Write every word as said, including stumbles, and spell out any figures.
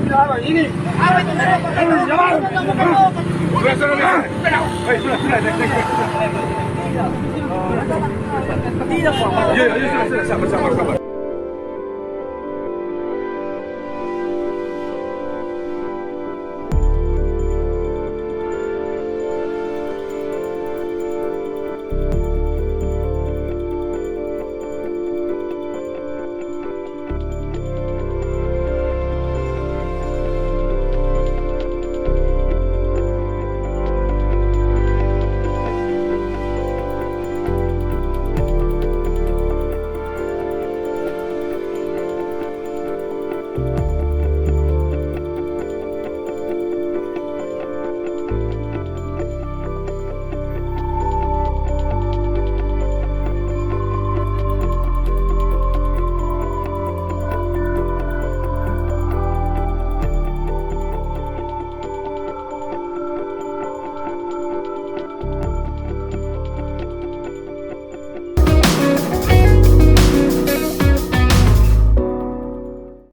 Ini. Sudah, sudah, sudah. Hei, sudah, sudah, sudah, sudah. Iya, iya, sudah, sudah, sabar, sabar, sabar.